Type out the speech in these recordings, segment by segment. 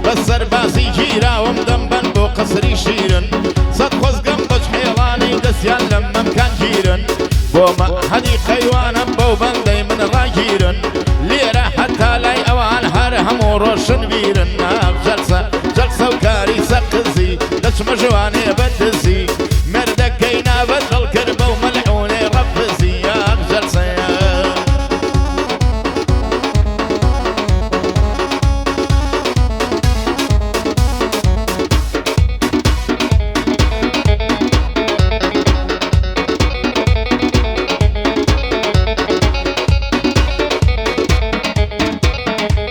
بە سەربازی گیراوم دەمبەن بۆ قەسری شیرن. سەد خۆزگەم بەج حێڵانەی دەستیان لەم مەمکان گیرن. بۆ مەعهەدی قەیوانم بەو بەندەی من ڕاگیرن. لێرە هەتا لای ئەوان هەر هەموو ڕۆشن بیرن. ناخ جەلسە جەلسە و کاری سەقزی دەچمە ژوانێ بە دزی. مێردەکەی نابە دڵ کرد بەو مەلعونەی ڕەفزی. یاخ جەلسەیە.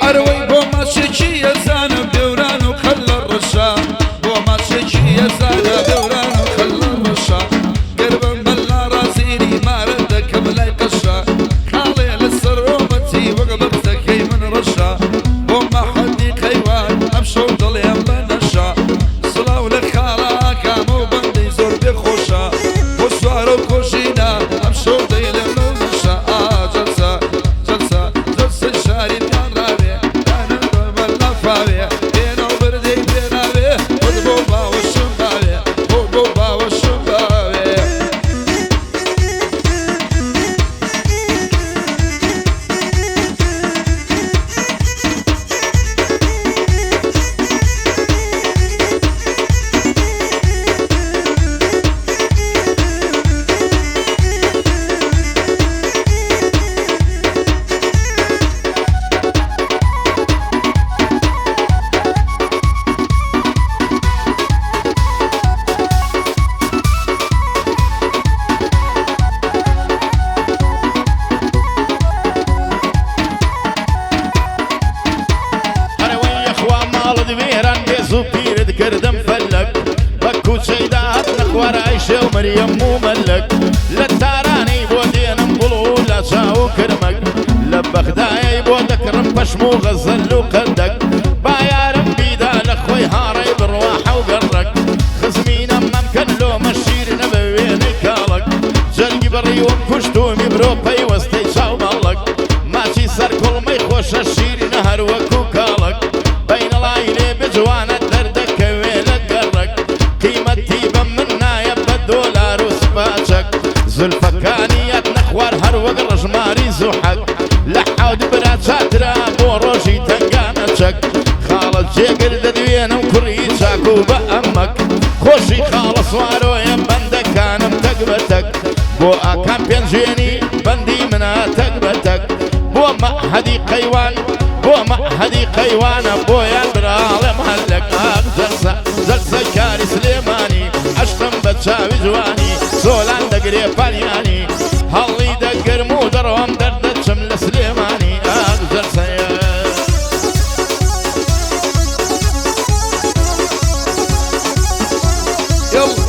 ئەرەوەی بۆ ماچێکی ئەزانە بێوران و خەلە ڕەشا، بۆ ماچێکی ئەزانە بێوران و خەلە ڕەشا. گەر بە مەلا ڕازیری مارە دەکەم لای قەشا، خاڵێ لەسەر ڕۆمەتی وەک بەختەکەی من ڕەشا. بۆ مەحەدی قەیوان ئەمشەو دڵێم بە نەشا، سڵاو لە خاڵاکامە و بەندەی زۆر بێخۆشە. بۆ سوارە و کۆژینە ئەمشەو دەیڵێم لەو نەشا. ئا جەلسە جەلسە جەلسەی شاری میان ڕاوێ، دانم بە مەلا فاوێ، پێناو بردەی پێناوێ، خۆت بۆ باوەشم باوێ، خۆ بۆ باوەشم باوێ. ئەرەوەی یەخوا ماڵت وێران بێز و پیرت کردم فەلەک. بە کوچەی داهات نەخوار ئایشێ و مریەم و مەلەک. لە تارانەی بۆ دێنم گوڵ و لە چاو و کرمەک. لە بەغدایەی بۆ دەکڕم پەشم و غەزەل و قەندەک. بایارم بیدا لە خۆی هاڕەی بڕوا حەو گەڕەک. خزمینەم مەمکەن لۆ مەشیر نەبە وێنەی کاڵەک. جەرگی بڕیوم کوشتومی برۆ پەیوەستەی چاو ماڵەک. ماچی سەر کوڵمەی خۆشە شیرینە هەر وەکو کاڵەک. بەینەڵای لێ بجوانە دەردەکەوێ لە گەڕەک. قیمەتی بە من نایە بە دۆلار و سپاچەک. زولفەکانیەت نەخوار هەر وەک ڕژماری زوحەک. لە حەوت برا چاترا بۆ ڕۆژی تەنگانە چەک. خاڵە جێگر دەدوێنم کوڕی چاک و بە ئەمەک. خۆشی خاڵە سوارۆیە بەندەکانم تەک بە تەک. بۆ ئاکام پێنجوێنی بەندی منە تەک بە تەک. بۆ مەعهەدی قەیوان بۆ مەعهەدی قەیوانە بۆیان براڵێم هەلەک. ئاخ جەلسە جەلسە کاری سلێمانی عەشقم بە چاوی جوانی. سۆلان دەگرێ پانیانی هەڵی دەگرم و دەڕۆم دەردەچم لە سلێمانی. ئاخ جەلسەیە. يلا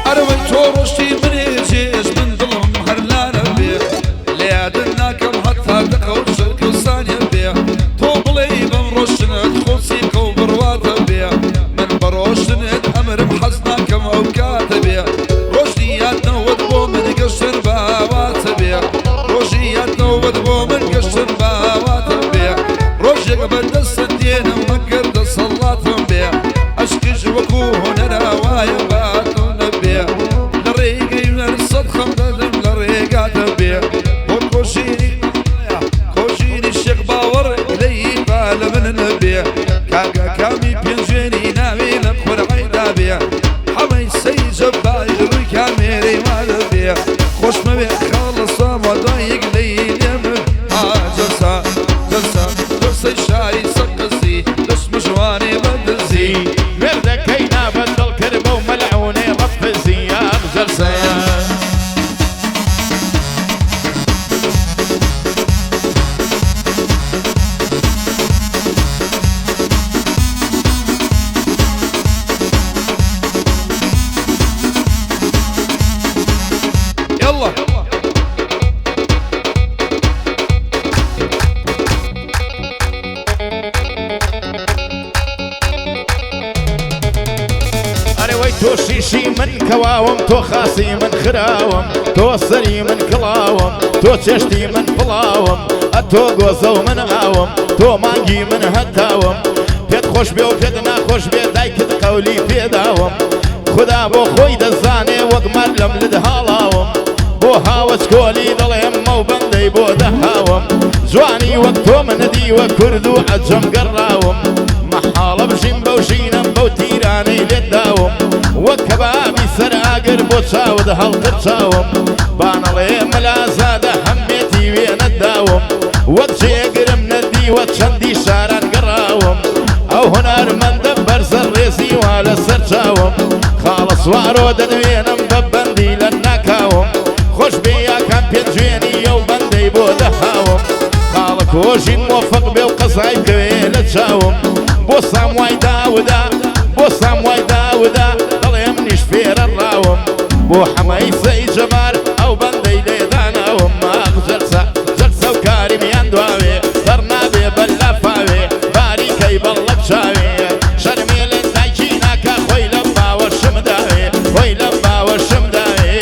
ئەرەوەی تۆ ڕۆشتی منێ جێژ من دڵم هەر لانە بێ، لە یادت ناکەم هەتا دەقە و چرکە و سانیە بێ. تۆ بڵێی بەم ڕۆشتنت خۆسیقە و بڕواتە بێ، من بە ڕۆشتنت ئەمرم حەز ناکەم ئەو کاتە بێ. ڕۆژی یادنەوەت بۆ من گەشتن باواتە بێ، ڕۆژی یادنەوەت بۆ من گەشتن باواتە بێ. ڕۆژێک بە دەستت دێنم مەگەر دەسەڵاتم بێ، ئەشقیش وەکو هونەرە وایە باتۆ نەبێ. لە ڕێگەی هونەر سەد خەم دەدەم لە ڕێگاتە بێ. بۆ کۆژینی کۆژینی شێخ باوەڕ لەی با لە من نەبێ. کاکە کامی پێنجوێنی ناوی لە قورعەیدا بێ. حەمەی سەی جەباریش ڕووی کامێرەی وا دەبێ. خۆشمەوێ خاڵە ساوە دوایەک لەی لێ من. ئا جەلسە جەلسە جەلسەی شاری سەقزی دەچمە ژوانێ بە دزی. مێردەکەی نابە دڵ کرد بەو مەلعونەی ڕەفزی. یاخ جەلسەیە. يلا. شیشی من کەواوم، تۆ خاسی من خراوم، تۆ سەری من کڵاوم، تۆ چێشتی من پڵاوم، ئەتۆ گۆزە و من ئاوم، تۆ مانگی من هەتاوم. پێت خۆش بێ و پێت ناخۆش بێ، دایکت قەولی پێداوم. خودا بۆ خۆی دەزانێ وەک مار لەم لت هاڵاوم. بۆ هاوەچ کۆلی دەڵێم مەو بەندەی بۆ دەهاوم. جوانی وەک تۆ من دیوە کورد و عەجەم گەڕاوم. مەحاڵە بژیم بەو ژینەم بەو تیرانەی لێت داوم. وەک کەبابی سەر ئاگر بۆ چاوت هەڵقرچاوم. با نەڵێ مەلازادە هەمێتی وێنەت داوم. وەک جێگرم نەدیوە چەندی شاران گەڕاوم. ئەو هونەرمەندە بەرزە ڕێزی وا لەسەر چاوم. خاڵە سوارۆ دەدوێنم بە بەندی لە ناکاوم. خۆش بێ یاکان پێنجوێنی ئەو بەندەی بۆ دەهاوم. خاڵە کۆژین مۆفق بێ و قەزای بکەوێ لە چاوم. بۆ ساموای داودا، بۆ ساموای داودا، دەڵێم نیش فێرە ڕاوم. بۆ حەمەی سەی جەبار ئەو بەندەی لێداناوم. ماخ جەلسە جەلسە و کاریمیان دواوێ، تەڕ نابێ بە لافاوێ، باریکەی بەڵڵەک چاوێ. شەرمێ لە دایکی ناکا خۆی لە باوەشم داوێ، خۆی لە باوەشم داوێ.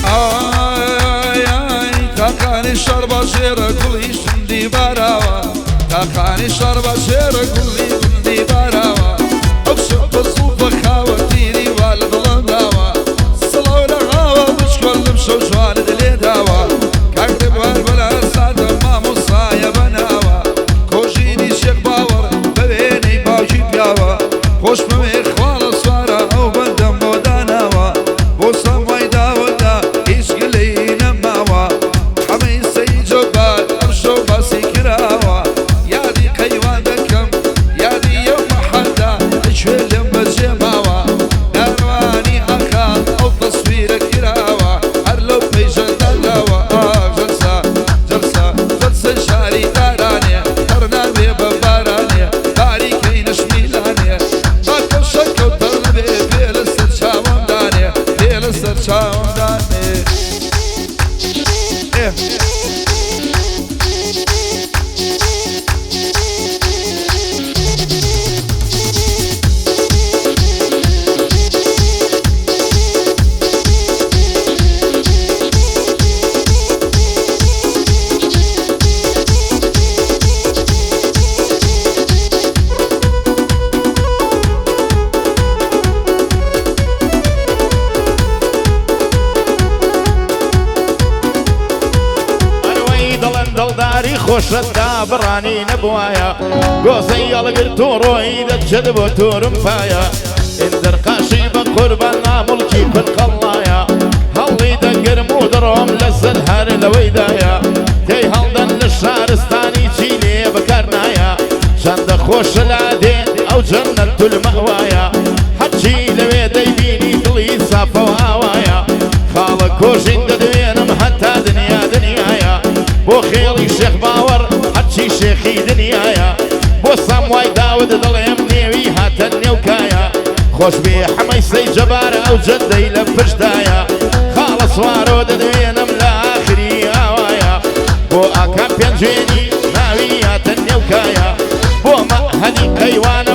ئای ئای تاقانی شارباژێرە گوڵی شندی باراوە، تاقانی شارباژێرە گوڵی گوندی باراوە. ئەو شەپە زوڵفە خاوە تیری وا لە دڵم داوە. سڵاو لە هاوە بچکۆلم شەو جوانت لێداوە. کاک ڕێبوار بەلا سادە مامۆسایە بەناوە. کۆژینی شێخ باوەڕ بە وێنەی باوکی پیاوە. خۆشمەوێ خواڵە سوارە ئەو بەندەم بۆ داناوە. بۆ ساموای داوەدا هیچ گلەیی نەماوە. حەمەی سەی جەبار ئەمشەو باسی کراوە. یادی قەیوان دەکەم یادی ئەو مەحەلە لەکوێ لێم بەجێ ماوە. ناروانی ئاخا ئەو تەسویرە کراوە، هەر لەو پەیژە دانراوە. ئاخ جەلسە جەلسە جەلسەی شاری تارانێ، تەڕ نابێ بە بارانێ، باریکەی نەشمیلانێ. با کەوشەکەو تەڕ نەبێ پێ لەسەر چاوم دانێ، پێ لەسەر چاوم دانێ. ئێ. ئەروەی دڵم دڵداری خۆشت دابڕانی نەبوایە، گۆزەی هەڵگرت و ڕۆیی دەچێت بۆ تورم پایە. ئیندر قاشی بە قوربان نامڵکی پر قەڵایە، هەڵی دەگرم و دەڕۆم لەزەت هەر لەوەیدایە. تێی هەڵدەن لە شارستانی چی لێ بەکار نایە، چەندە خۆشە لادێ ئەو جەنەت المەوایە. هەرچی لەوێ دەیبینی دڵی سافە و ئاوایە. خاڵە کۆژین دەدوێنم هەتا دنیا دنیایە. بۆ خێڵی شێخ باوەڕ هەرچی شێخی دنیایە. بۆ ساموای داود دەڵێم نێوی هاتە نێوکایە. خۆش بێ حەمەی سەی جەبار ئەو جەدەی لە پشتدایە. خاڵە سوارۆ دەدوێنم لە ئاخری ئاوایە. بۆ ئاکام پێنجوێنی ناوی هاتە نێوکایە. بۆ مەهەدی قەیوانم